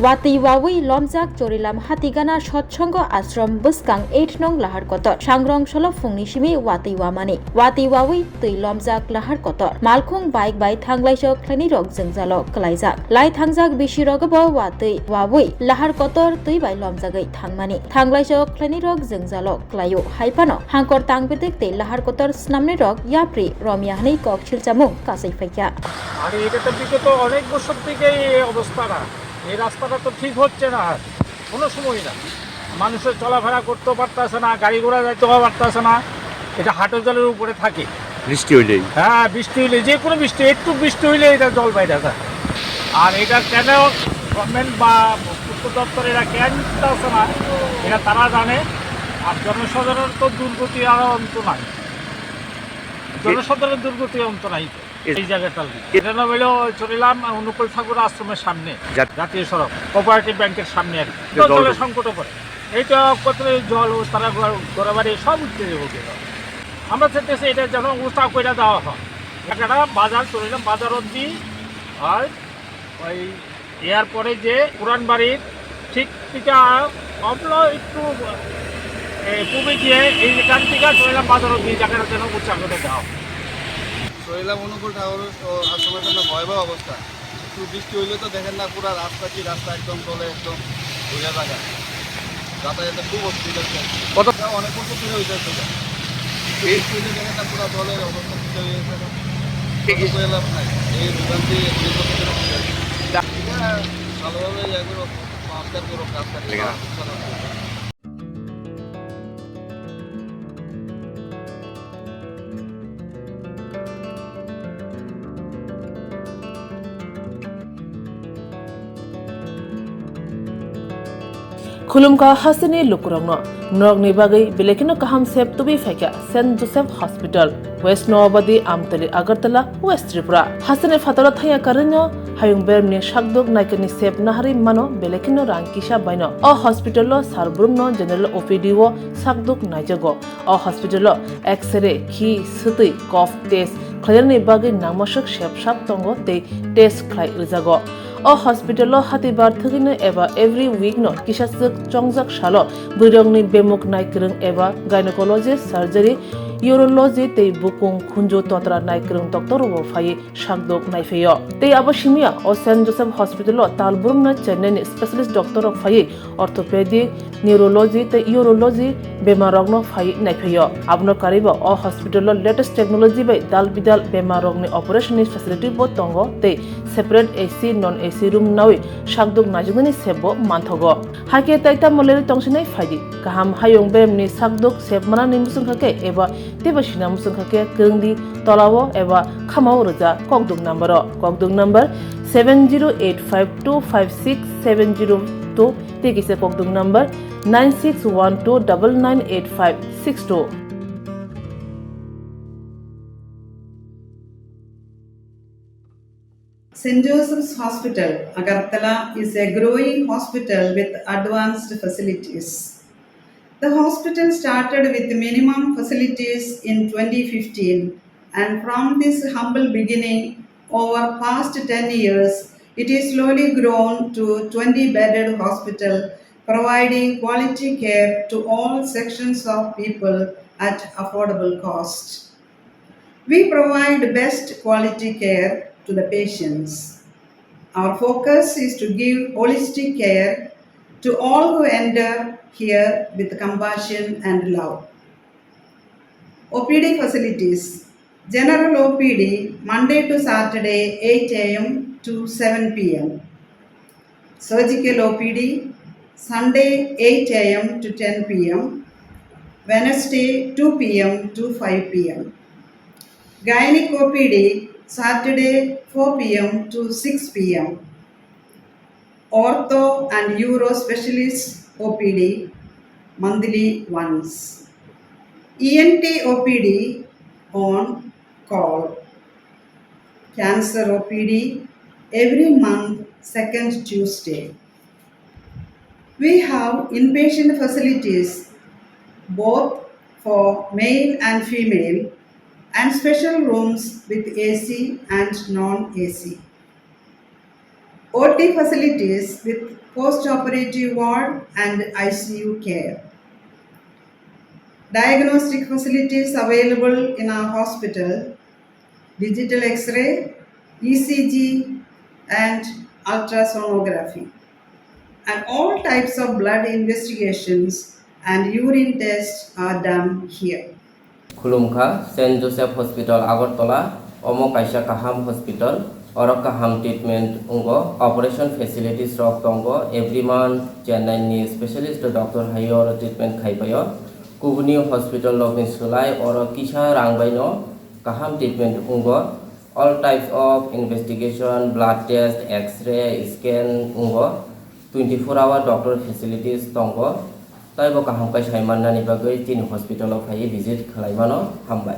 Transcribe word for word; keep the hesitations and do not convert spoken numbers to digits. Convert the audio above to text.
Watwi wawi lomjak Chorilam Hatigana Sotsongo Ashram bwskang eight nong Lahar Kotor. Sangrong solo phungni simi watwi wamani. Watwi wawi twi lomjak Lahar Kotor. Malkhung bike bai thanglaisok khlainai rok jwngjalo kwlaijak. Lai thangjak bisi rogo bo watwi wawi Lahar Kotor twi bai lomjagwi thangmani. Thanglaisok khlainai rok jwngjalo kwlaio. Hai phano hangkor tangbetek tei Lahar Kotor snamnai rok yapri romya hwnwi kok silchamung kasai phaikha. আরে, এটা তো বিগত অনেক বছর থেকে এই অবস্থাটা। এই রাস্তাটা তো ঠিক হচ্ছে না আর, কোনো সময় না। মানুষের চলাফেরা করতেও পারতেছে না, গাড়ি ঘোড়া যাইতেও পারতেছে না। এটা হাঁটু জলের উপরে থাকে। বৃষ্টি হইলেই। হ্যাঁ, বৃষ্টি হইলে, যে কোনো বৃষ্টি, একটু বৃষ্টি হইলে এটা জল বাইরে যায়। আর এটা কেন গভর্নমেন্ট বা পূর্ত দপ্তর এরা কেন নিতে আসে না, এটা তারা জানে। আর জনসাধারণ তো দুর্গতি আর অন্ত নাই, জনসাধারণ দুর্গতি অন্ত নাই তো। এই জায়গাটা আর কি। এটা নাম হলো চরিলাম অনুকূল ঠাকুর আশ্রমের সামনে, জাতীয় সড়ক, কোঅপারেটিভ ব্যাংকের সামনে আর কি। জলের সংকটে পড়ে। এই তো কত জল, ও তারা ঘর, ঘরবাড়ি সব উঠতে যাবো গেল। আমরা চাইতেছি এটা যেন উঁচা করে দেওয়া হয়। একটা বাজার, চরিলাম বাজার অবধি আর ওই এরপরে যে পুরান বাড়ির ঠিক এটা অমলো একটু, এ, পূবে গিয়ে এই এখান থেকে চরিলাম বাজার অবধি জায়গাটা যেন উঁচা করে দেওয়া হয়। চরিলাম অনুকূল ঠাকুর ও আশ্রমের জন্য ভয়াবহ অবস্থা। একটু বৃষ্টি হইলে তো দেখেন না, পুরা রাস্তা কি রাস্তা, একদম জলে একদম ডুবে থাকা। যাতায়াতে খুব অসুবিধা হচ্ছে। কত? এটা অনেক বছর ধরে হইতে হচ্ছে। একটু বৃষ্টি হইলে দেখেন না, পুরা জলের অবস্থা কি হয়ে গেছে। ঠিক আছে। কত করে লাভ নাই। এই ভোগান্তি অনেক বছর ধরে হচ্ছে। এটা ভালোভাবে ইয়ে করো, সংস্কার করো, রাস্তা ঠিক আছে। Khulumkha hasteni lukurokno, norokni bagwi belai kheno kaham sep tubui phaikha Saint Joseph Hospital, West Noabadi, Amtali, Agartala, West Tripura. Hasteni phataro thangya karwino hayung beremni sakduk naikani sep naharwi mano belai kheno rang kisa baino. O hospital o sar brumno general O P D o sakduk naijago. O hospital o X-ray, khi, swtwi, cough test khlainani bagwi nangmaswk sep sak tongo tei test khlai rwjago. O hospital o hatibar thwgwino eba every week no kisaswk chongjak salo bwrwirokni bemuk naikwrwng eba gynecologist, surgery, urology tei bukung khunju totra naikwrwng doctor rokbo phaiwi sakduk naiphaio. Tei abo simiya o Saint Joseph Hospital o tal brumno Chennai ni specialist doctor rok phaiwi orthopedic, neurology tei urology bemar rokno phaiwi naiphaio. Abono karwibo o hospital o latest technology bai dal bidal bemar rokni operation ni facility bo tongo tei separate A C, non A C room nawi sakduk naijaknani sep bo manthogo. Hakhe tai tamo leri tongsinai phaidi. Kaham hayung beremni sakduk sep manani muchungkha khe eba teibo sina muchungkha khe kwrwngdi tolao eba khamao rwja kokduk number o. Kokduk number seven zero eight five two five six seven zero two tei kisa kokduk number nine six one two double nine eight five six two. Saint Joseph's Hospital, Agartala is a growing hospital with advanced facilities. The hospital started with minimum facilities in twenty fifteen, and from this humble beginning, over past ten years, it is slowly grown to twenty bedded hospital, providing quality care to all sections of people at affordable cost. We provide best quality care to the patients. Our focus is to give holistic care to all who enter here with compassion and love. O P D facilities. General O P D, Monday to Saturday, eight A M to seven P M. Surgical O P D, Sunday, eight A M to ten P M, Wednesday, two P M to five P M. Gynec O P D, Saturday, four P M to six P M. Ortho and Uro Specialist O P D, monthly once. E N T O P D on call. Cancer O P D every month, second Tuesday. We have inpatient facilities both for male and female and special rooms with A C and non-A C. O T facilities with post-operative ward and I C U care. Diagnostic facilities available in our hospital, digital X-ray, E C G, and ultrasonography. And all types of blood investigations and urine tests are done here. Khulumkha, Saint Joseph Hospital, Agartala. Omo kaisa kaham hospital. Oro kaham treatment wngo, operation facilities rok tongo. Every month Chennai ni specialist doctor hai oro treatment khai paio. Kubuni hospital rok ni slai oro kisa rang bai no kaham treatment wngo. All types of investigation, blood test, X-ray, scan wngo. Twenty four hour doctor facilities tongo. Taibo kaham kai sai mannani bagwi chini hospital o phaiwi visit khlai mano. Hambai.